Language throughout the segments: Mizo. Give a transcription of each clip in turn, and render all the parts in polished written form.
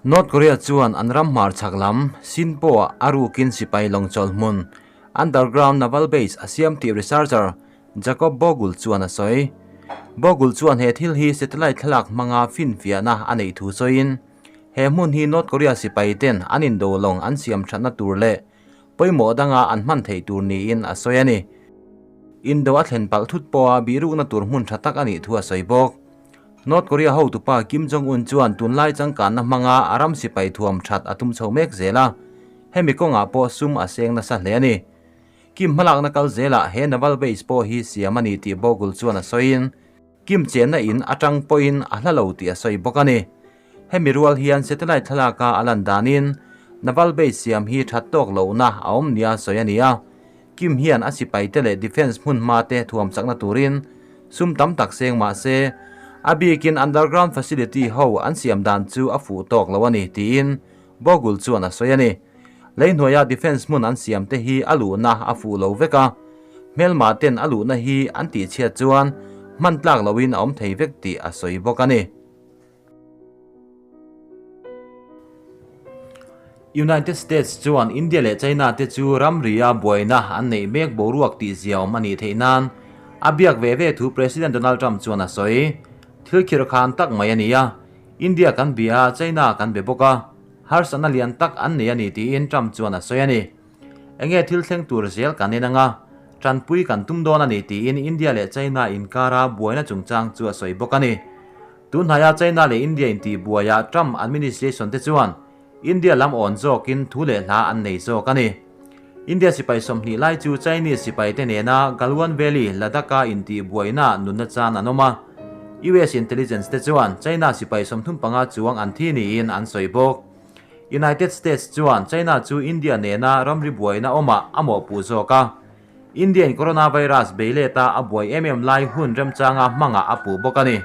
North Korea chuan an ram hmarchhak lam, Sinpo-ah a rukin sipai lawng chawlh hmun, underground naval base, a siam tih researcher Jacob Bogle chuan a sawi. Bogle chuan he thil hi satellite thlalak hmanga finfiahna a neih thu sawiin, he hmun hi North Korea sipai ten an indo lawng an siam thatna tur leh pawimawh danga an hman theih tur niin a sawi a ni. Indo a thlen palh thut pawha bihrukna tur hmun tha tak a nih thu a sawi bawk. North Korea hotupa Kim Jong Un chuan tunlai changkanna hmanga a ram sipai thuam that a tum chho mek zel a, hemi kawngah pawh sum a seng nasa hle a ni. Kim hmalakna kal zelah he naval base pawh hi siam a ni tih Bogle chuan a sawiin, Kim chenna in atang pawhin a hla lo tih a sawi bawk a ni. Hemi rual hian satellite thlalaka a lan danin naval base siam hi that tawk lohna a awm nia sawi a ni a, Kim hian a sipaite leh defence hmun hmate thuam chakna turin sum tam tak seng mah se, a bikin underground facility ho an siam dan chu a fuh tawk lo a ni tiin Bogle chuan a sawi a ni. Lei hnuaia defence hmun an siam te hi a luhna a fuh lo vek a, hmelma ten a luhna hi an tihchhiat chuan hman tlak loin a awm thei vek tih a sawi bawk a ni. United States chuan India leh China te chu ramria buaina an neih mek boruak tih ziaawm a nih theih nan a biak ve ve thu President Donald Trump chuan a sawi. Thil khirh khan tak mai a ni a, India kan bia a, China kan be bawk a, harsatna lian tak an nei a ni tiin Trump chuan a sawi a ni. Enge thil thleng tur zel kan en anga, tanpui kan tum dawn a ni tiin India leh China inkara buaina chungchang chu a sawi bawk a ni. Tunhnaia China leh India intihbuaiah Trump administration te chuan India lam awn zawkin thu leh hla an nei zawk a ni. India sipai 20 lai chu Chinese sipaite nena Galwan Valley, Ladakh-a intihbuaina nunna chan an awm a. US intelligence te chuan China sipai 35 chuang an thi niin an sawi bawk. United States chuan China chu India nena ramri buaina awmah a mawhpuh zawk a. Indian coronavirus bei leta a buai em em lai hun remchanga hmangah a puh bawk a ni.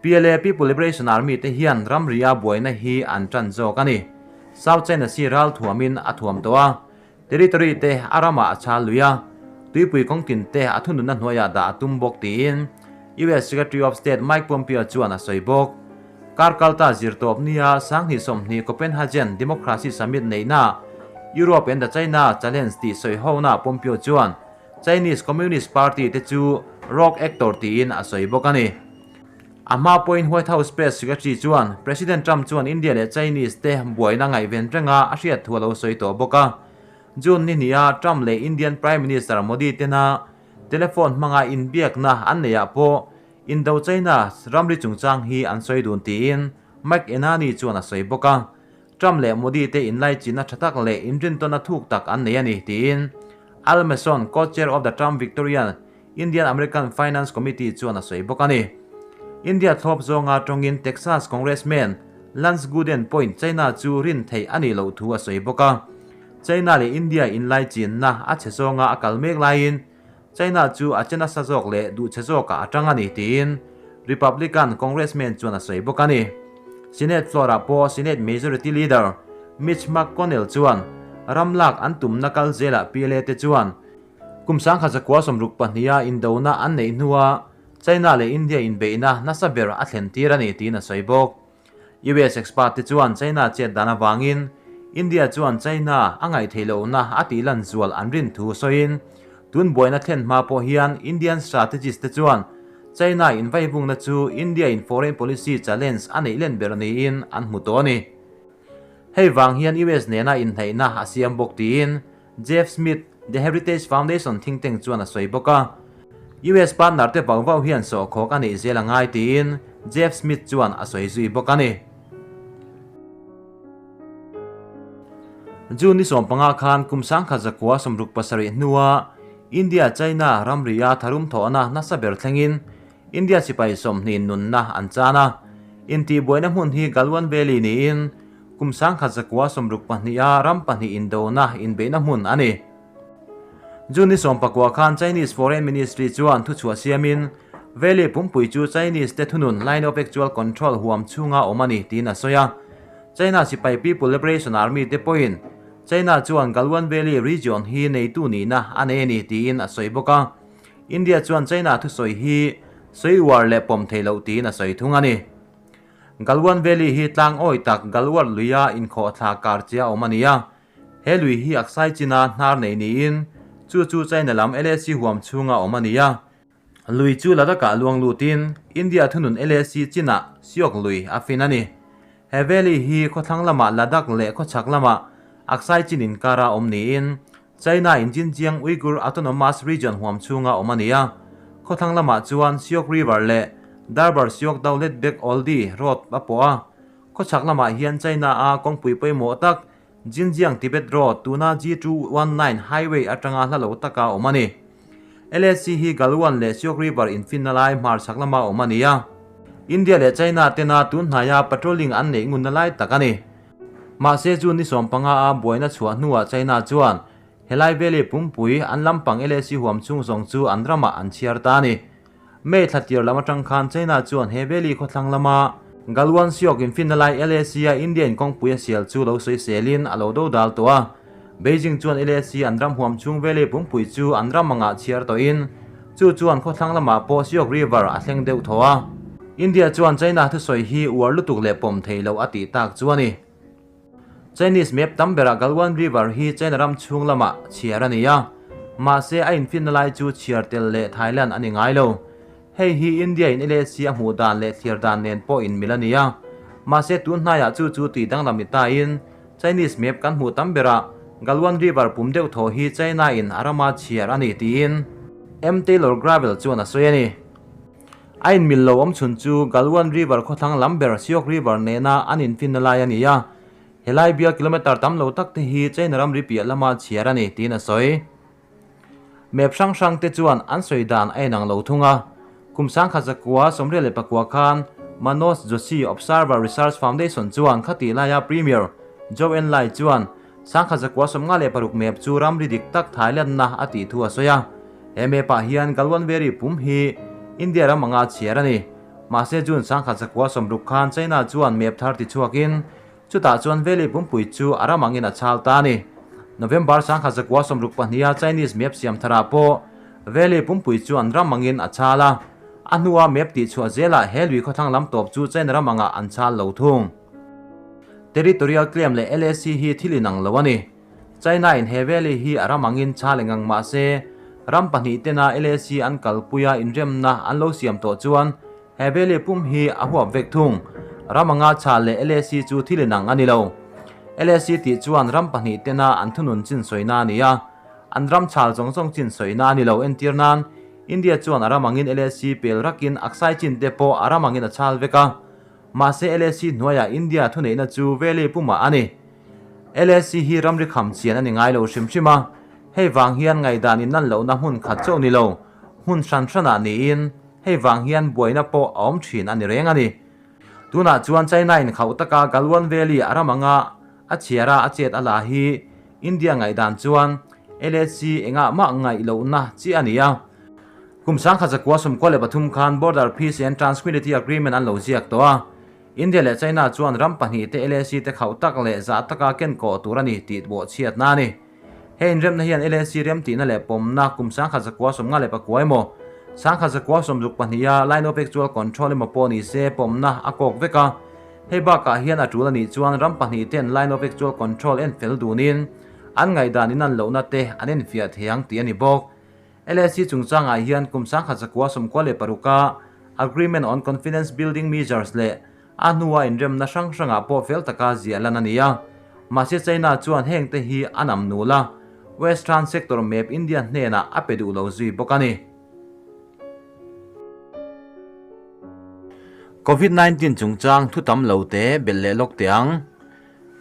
PLA, People Liberation Army, te hian ramria buaina hi an tan zawk a ni. South China Sea ral thuamin a thuam tawh a, territory te a ramah a chhal lui a, tuipui kawngtin te a thununna hnuaiah dah a tum bawk tiin US Secretary of State Mike Pompeo chuan a sawi bawk. Kar kalta zirtawp nia 2020 Copenhagen Democracy Summit neihna Europe and the China Challenge tih sawi hona Pompeo chuan Chinese Communist Party te chu rogue actor tiin a sawi bawk a ni. A hma pawhin White House Press Secretary chuan President Trump chuan India leh Chinese te buaina ngaihven renga a hriat thu a lo sawi tawh bawk a. June ni hniha Trump leh Indian Prime Minister Modi tena telephone hmanga inbiakna an neihah pawh Indo-China ramri chungchang hi an sawi dun tiin McEnany chuan a sawi bawk a. Trump leh Modi te inlaichinna tha tak leh inrintawnna thuk tak an nei a ni tiin Al Mason, co-chair of the Trump Victorian Indian American Finance Committee chuan a sawi bawk a ni. India thlawp zawnga tawngin Texas Congressman Lance Gooden pawhin China chu rin theih a nih loh thu a sawi bawk a. China leh India inlaichinna a chhe zawnga a kal mek laiin China chu a che nasa zawk leh duh che zawkah a tang a ni tiin Republican Congressman chuan a sawi bawk a ni. Senate floor-ah pawh Senate Majority Leader Mitch McConnell chuan ram lak an tumna kal zelah PLA te chuan kum 1962-a indona an neih hnua China leh India inbeihna nasa ber a thlen tir a ni tiin a sawi bawk. US expert te chuan China chet dan avangin India chuan China a ngaihtheih lohna a tih lan zual an rin thu sawiin tun buaina thlen hma pawh hian Indian strategist te chuan China invaivungna chu India in foreign policy challenge a neih len ber niin an hmu tawh a ni. Hei vang hian US nena inhnaihna a siam bawk tiin Jeff Smith, The Heritage Foundation think tank chuan a sawi bawk a. US partner te vau vau hian sawhkhawk a neih zel a ngai tiin Jeff Smith chuan a sawi zui bawk a ni. June ni 15 khan kum 1967 hnua India-China ramria tharum thawhna nasa ber thlengin India sipai 20 nunna an chan a. Intihbuaina hmun hi Galwan Valley niin kum 1962-a ram pahnih indona inbeihna hmun a ni. June ni 19 khan Chinese Foreign Ministry chuan thuchhuah siamin Valley pumpui chu Chinese te thunun Line of Actual Control huam chhunga awm a ni tiin a sawi a. China sipai People Liberation Army te pawhin China chuan Galwan Valley region hi neitu nihna a nei a ni tiin a sawi bawk a. India chuan China thusawi hi sawi uar leh pawm theih loh tiin a sawi thung a ni. Galwan Valley hi tlang awi tak Galwar luia inkhawhthla kar chia awm a ni a. He lui hi Aksai China hnar nei niin chu chu China lam LAC huam chhunga awm a ni a. Lui chu Ladakh-ah luang lutin India thunun LAC chinah Shyok lui a fin a ni. He valley hi khawthlang lamah Ladakh leh khawchhak lamah Aksai Chin inkara awm niin China in Xinjiang Uyghur Autonomous Region huam chhunga awm a ni a. Khawthlang lamah chuan Shyok River leh Darbar Shyok Daulet Beg Oldi Road a pawh a. Khawchhak lamah hian China-a kawngpui pawimawh tak Xinjiang Tibet Road tuna G219 Highway atanga hla lo taka awm a ni. LAC hi Galwan leh Shyok River infinna lai hmarchhak lama awm a ni a. India leh China tena tun hnaia patrolling an neih ngunna lai tak a ni. Mahse June ni 15 a buaina chhuah hnuah China chuan helai valley pumpui an lampang LAC huam chhung zawng chu an ramah an chhiar ta a ni. May thla tir lam atang khan China chuan he valley khawthlang lama Galwan Shyok infinna lai LAC-a India in kawngpui a sial chu lo sawiselin a lo do dal tawh a. Beijing chuan LAC an ram huam chhung valley pumpui chu an ram angah chhiar tawhin chu chuan khawthlang lamah pawh Shyok River a thleng deuh thaw a. India chuan China thusawi hi uar lutuk leh pawm thei loh a tih tak chu a ni. Chinese map tam berah Galwan River hi China ram chhung lamah chhiar a ni a, mahse a infinna lai chu chhiar tel leh Thailand a ni ngai lo. Hei hi India in LAC a hmuh dan leh thlir dan nen pawh inmil a ni a, mahse tun hnaiah chu chu tih danglam ni tain Chinese map kan hmuh tam berah Galwan River pum deuh thaw hi China in a rama chhiar a ni tiin M Taylor Gravel chuan a sawi a ni. A inmil lo awm chhun chu Galwan River khawthlang lam ber Shyok River nena an infinna lai a ni a, helai bial kilometre tam lo tak te hi China ramri piah lama chhiar a ni tiin a sawi. Map hrang hrang te chuan an sawi dan a inang lo thung a, kum 1989 khan Manoj Joshi Observer Research Foundation chuan khatih laia Premier Zhou Enlai chuan 1956 map chu ramri dik tak Thailand-na a tih thu a sawi a. He map-ah hian Galwan Valley pum hi India ram anga chhiar a ni. Mahse June 1960 khan China chuan map thar ti chhuakin chutah chuan Valley pumpui chu a ram angin a chhal ta a ni. November 1962-a Chinese map siam tharah pawh Valley pumpui chu an ram angin a chhal a. A hnua map tihchhuah zelah he lui khawthlang lam tawp chu China ram angah an chhal lo thung. Territorial claim leh LAC hi thil inang lo a ni. China in he valley hi a ram angin chhal engang mah se, ram pahnih tena LAC an kalpuia inremna an lo siam tawh chuan he valley pum hi a huap vek thung. Ram anga chhal leh LAC chu thil inang a ni lo. LAC tih chuan ram pahnih tena an thunun chin sawina a ni a, an ram chhal zawng zawng chin sawina a ni lo. Entir nan, India chuan a ram angin LAC pel rakin Aksai Chin te pawh a ram angin a chhal vek a. Mahse LAC hnuaiah India thuneihna chu Valley pumah a ni. LAC hi ramri kham chian a ni ngai lo hrim hrim a, hei vang hian ngaihdan in nan lohna hmun khat chauh ni lo, hmun hran hranah niin hei vang hian buaina pawh a awm thin a ni reng a ni. Tunah chuan China in khauh taka Galwan Valley a ram anga a chhiara a chet a la hi India ngaihdan chuan LAC engah mah ngaih lohna chiah a ni a. Kum 1993 khan Border Peace and Tranquility Agreement an lo ziak tawh a, India leh China chuan ram pahnih te LAC te khauh tak leh zah taka ken kawh tur a ni tih bawhchhiatna a ni. He inremna hian LAC remtihna leh pawmna kum 1954 emaw, 1962 a Line of Actual Control emaw pawh ni se pawmna a kawk vek a. Hei bakah hian a tul a nih chuan ram pahnih ten Line of Actual Control en fel dunin an ngaihdan inan lohna te an enfiah thei ang tih a ni bawk. LAC chungchangah hian kum 1996 a Agreement on Confidence Building Measures leh a hnua inremna hrang hrangah pawh fel taka ziah lan a ni a. Mahse China chuan hengte hi a nam nul a, Western Sector map India hnenah a pe duh lo zui bawk a ni. Covid 19 chungchang thu tam lo te belh leh lawk teh ang.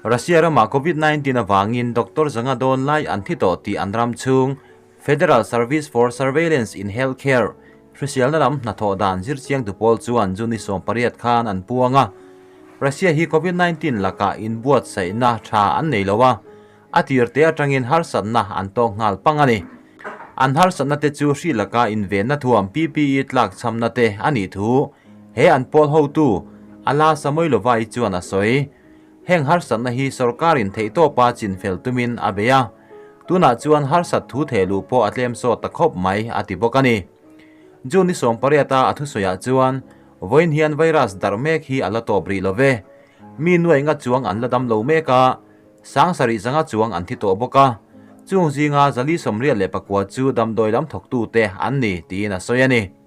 Russia ramah Covid 19 avangin doctor zanga dawn lai an thi tawh tih an ram chhung Federal Service for Surveillance in Healthcare hriselna lam hnathawh dan zirchiang tu pawl chuan June ni 18 khan an puang a. Russia hi Covid 19 lakah inbuatsaihna tha an nei lo a, a tir te atangin harsatna an tawk nghal pang a ni. An harsatna te chu hri laka invenna thuam PPE tlak chhamna te a nih thu he an pawl hotu Alla Samoilova-i chuan a sawi. Heng harsatna hi sorkarin theihtawpa chinfel tumin a bei a, tunah chuan harsat thu theh luh pawh a tlem sawt ta khawp mai a ti bawk a ni. June ni 18 a a thusawiah chuan Vawiin hian virus darh mek hi a la tawp rih lo ve. Mi nuai nga chuang an la dam lo mek a, 7000 zanga chuang an thi tawh bawk a. Chung zinga 484 chu damdawi lam thawktute an ni tiin a sawi a ni.